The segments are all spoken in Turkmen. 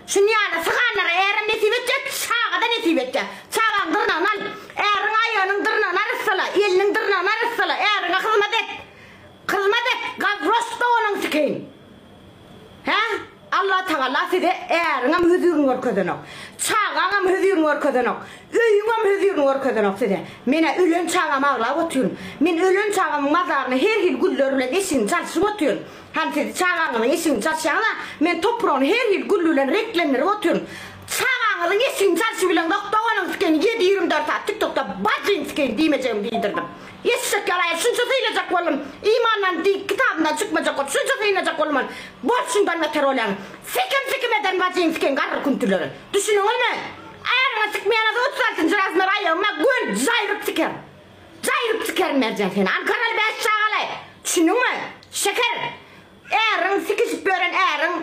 Şuny ýaly syganlara ärem nesip etjek, çaga-da nesip etjek. Çagaň dyrnagyny al. Äriň aýagynyň dyrnagyny arassala, eliniň dyrnagyny arassala, äriňe hyzmat et. Hyzmat et, gawroş doganyň sikeýin. Hä? Allatagala size äriňem hözirini görkezenok. Çagaňam hözirini görkezenok. Öýüňem hözirini görkezenok size. Men-ä ölen çagamy aglap otyryn. Men ölen çagamyň mazaryna her hili güller bilen eşigini çalşyp otyryn. Hany siz çagaňyzyň eşigini çalşýaňyz-a, men topragyny her hili gül bilen reňklendirip otyryn. Çagaňyzyň eşigini çalşyp bileňzok, doganyň sikeýin ýedi 24 saat tiktokda bajyň sikeýin diýmejegimi diýdirdim. Eşek ýaly aýal şunça sylajak boldum. Imandan di kitabyndan çykmajak bolup şunça synlajak boldum ol. Bolşundan beter bolýaň. Sikim sikim eden bajyň sikeýin garry küntüleri. Düşündiňizmi? Äriňe sikmeýän 36-njy razmer aýagyma gön jaýryp sikerin. Jaýryp sikerin Merjen seni. Ankaraly bäş çagaly. Düşündiňmi? Şeker. Äriň sikişip ýören äriň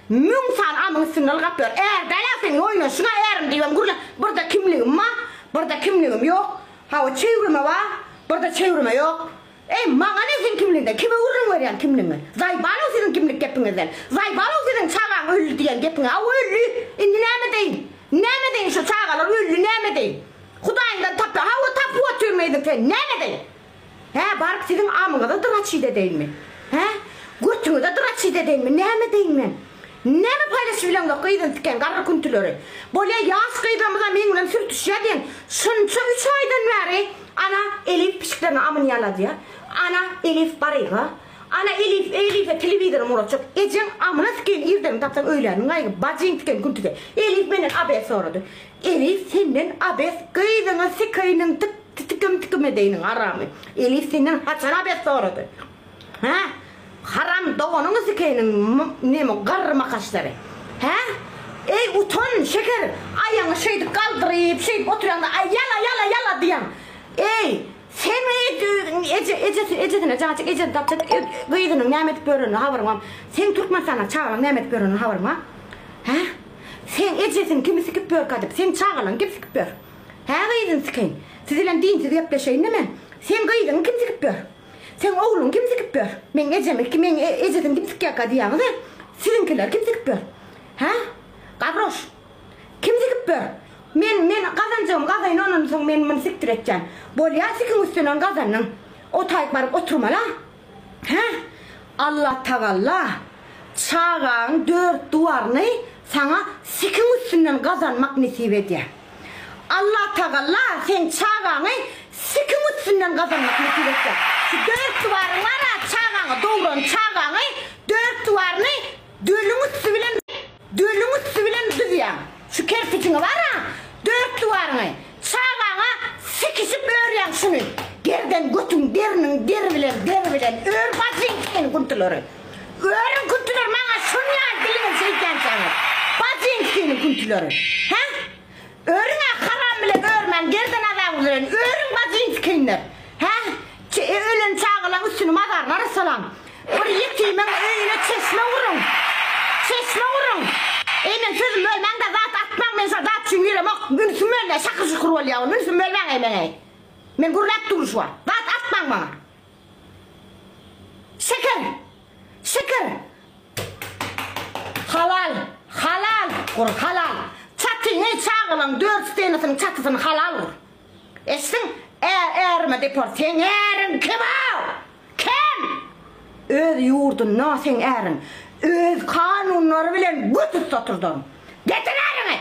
müň sany amyň üstünde ylgap ýör. Är däl-ä seň oýnaşyň-a ärim diýibem gürle. Birde kimligim bar, birde kimligim ýok. Hawa çöwrüme bar, birde çöwrüme ýok. Eý, maňa ne seň kimligiňden? Kime gürrüň berýäň kimligiňi? Zaýbalow siziň kimlik gepiňizden. Zaýbalow siziň çagaň öldi diýen gepiňe. Hawa öldi. Indi näme edeýin? Näme edeýin şu çagalar öldi näme edeýin? Hudaýyňdan tapýa. Hawa tapyp otyryn gyzym sen. Näme edeýin? Hä, baryp siziň amyňyza draçit edeýinmi? Hä? Götüňize draçit edeýinmi? Näme edeýin men? Näme paýlaşyp bileňzok gyzyny tiken garry küntüleri? Bolýa ýaş gyzlarymyzam meň bilen sürtüşýä diýen. Şunça üç aýdan bäri ana Elif pişikleriniň amyny ýaladýa. Ana Elif baryga. Ana Elif Elife telewizorymy uratjak. Ejeň amyna tikeýin irdegiňi tapsaň öýläniň gaýgy bajyň tiken küntüsi. Elif menden abes sorady. Elif senden abes gyzyňy sikeýiniň tik tikim tikim edeýiniň haramy. Elif senden haçan abes sorady. Hä? Haram doganyňy sikeýiniň neme garry makaşlary. Hä? Eý utan şeker aýaňy şeýdip galdyryp şeýdip oturýaňda aý ýala ýala ýala diýýäň. Eý sen eje ejesi ejesine jaň açyp ejesini tapjak gyzynyň näme edip ýörenini habaryň barmy? Seň Türkmenistanda çagalaň näme edip ýörenini habaryň bar? Hä? Seň ejesini kimi sikip ýörkä diýip seň çagalaňy kim sikip ýör? Hä gyzyny sikeýin. Siz bilen dinsiz gepleşeýin-de men. Seň gyzyňy kim sikip ýör? Seň ogluňy kim sikip ýör? Meň ejemi kim meň ejesini kim sikýärkä diýýäňiz-ä? Siziňkileri kim sikip ýör? Hä? Gabroş. Kim sikip ýör? Men men gazanjygymy gazaýyn ondan soň men muny sikdiretjän. Bolýa sikiň üstünden gazanyň. O taýyk baryp oturmaly-a. Hä? Allatagalla çagaň dört duwaryny saňa sikiň üstünden gazanmak nesip edýär. Allatagalla seň çagaňy sikiň üstünden gazanmak nesip etýär. Şu dört duwaryň bar-a çagaňy dogran çagaňy dört duwaryny dölüň üsti bilen Dölüň üsti bilen düzýäň. Şu kerpijiňi bar-a, dört diwaryňy, çagaňa sikişip örýäň şuny. Gerden götüň deriniň deri bilen, deri bilen ör bajyň seni küntüleri. Örüň küntüleri maňa şuny ýaly diliňizi şeýdýänçäňiz. Bajyň seni küntüleri. Hä? Örüň-ä haram bilen örmän gerden azabyňyz bilen örüň bajyň sikinler. Hä? Ölen çagalaň üstüni mazaryny arassalaň. Bir ýetimiň öýüne çeşme guruň. Çeşme guruň. Eý meň sözümi bölmäňdä zat atmaň men şo zat üçin giremok. Ünsüm bölýär şakyr şukur bolýar ol ünsüm bölmäň eý meň eý. Men gürläp durun şu wagt. Zat atmaň maňa. Şeker. Şeker. Halal. Halal gur halal. Çatyňy çagalaň dört stenasynyň çatysyny halal gur. Eşdiň? Är ärime deport. Seň äriň kim-ow? Kim? Öz ýurdunda seň äriň öz kanunlary bilen göt üsti oturdan. Getir äriňi!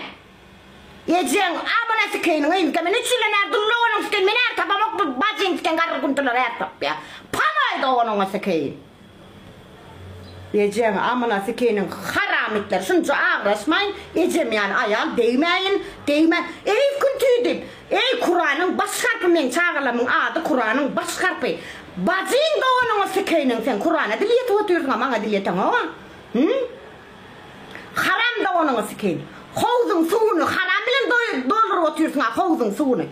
Ejeň amyna sikeýiniň yzynda men üç ýyldan bäri dul doganyň sikeýin men är tapamok bu bajyň siken garry kuntular är tapýa. Pamaý doganyňa sikeýin. Ejeň amyna sikeýiniň haram itler şunça agraşmaýyn ejem ýaly aýal degmäýin degmä eý künti diýip eý kuranyň baş harpy meň çagalarymyň ady kuranyň baş harpy bajyň doganyňa sikeýiniň sen kurana dil ýetip otyrsyňa maňa dil ýeteňoga hü haram doganyňa sikeýin howzuň suwuny haram bilen dolduryp otyrsyňa howzuň suwuny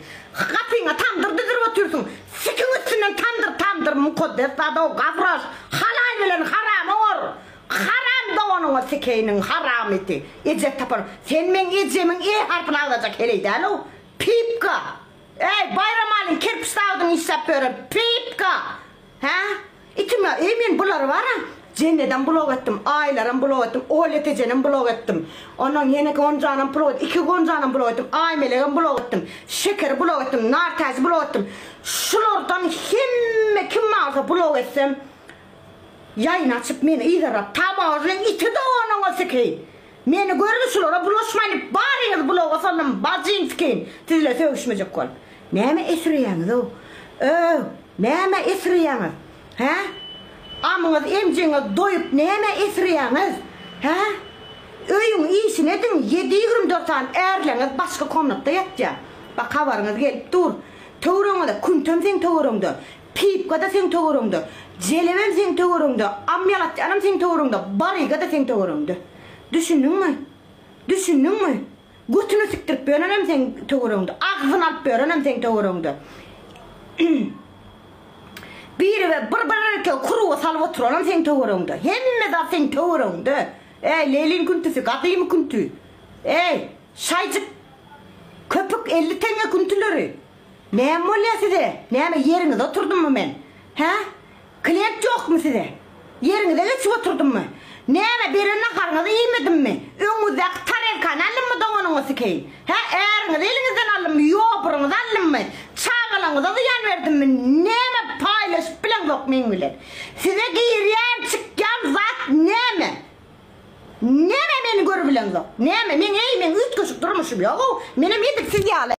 gapyňa tamdyr düzdürip otyrsyň Sikiň üstünden tamdyr tamdyr mukaddes zat-ow gawraş halal bilen haramy or haram doganyňa sikeýiniň haram iti eje tapan sen meň ejemiň e harpyny agzajak heleý däl-ow pipka äý Baýramalyň kerpiç zawodyny işläp ýören pipka hä itim eý men bulary bar-a. Jennedem blok etdim, Aýlaram blok etdim, Olýa Tejenem blok etdim. Ondan ýene Gonjanam blok etdim, iki Gonjanam blok etdim, Aýmelegem blok etdim, Şekeri blok etdim, Nartäji blok etdim. Şulardan hemme kim barsa blok etsem, ýaýyn açyp meni yzarlap, tamožnyň iti doganyňy sikeýin. Meni gördi şulara bulaşmaýyn diýip baryňyzy bloga saldym, bajyň sikeýin, siz bilen sögüşmejek bolup. Näme esreýäňiz-ow? Öw, näme esreýäňiz? Hä? Amyňyz, emjiňiz doýup nämä esirýäňiz? Hä? Öýüň işini ediň, ýedi 24 sany ärleňiz başga komnatda ýatýa. Bak habaryňyz gelip dur. Töweregiňizde küntem seň töweregiňde, pipka-da seň töweregiňde, jelebem seň töweregiňde, am ýalatýanam seň töweregiňde, baryga-da seň töweregiňde. Düşündiňmi? Düşündiňmi? Götüni sikdirip ýörenem seň töweregiňde, agzyny alyp ýörenem seň töweregiňde. Biri we bir bir erkegi kuruga salyp oturanam seň töweregiňde. Hemme zat seň töweregiňde. Eý, Leýlin küntüsi, gadymy künti. Eý, şaýjyk köpük 50 teňňe küntüleri. Näme bolýar size? Näme ýeriňizde oturdymmy men? Hä? Klient ýokmy size? Ýeriňize geçip oturdymmy? Näme, beren naharyňyzy iýmedimmi? Öňüňizdäki tarelkany aldymmy doňanyňyzy sikeýin? Hä, äriňizi eliňizden aldymmy, ýoburyňyzy aldymmy? Çagalaryňyza zyýan berdimmi? Näme paýlaşyp bileňzok meň bilen? Size girýän, çykýan zat näme? Näme meni görübileňzok? Näme, meň, eý, meň üýtgeşik durmuşym ýog-ow. Menem edil siz ýaly.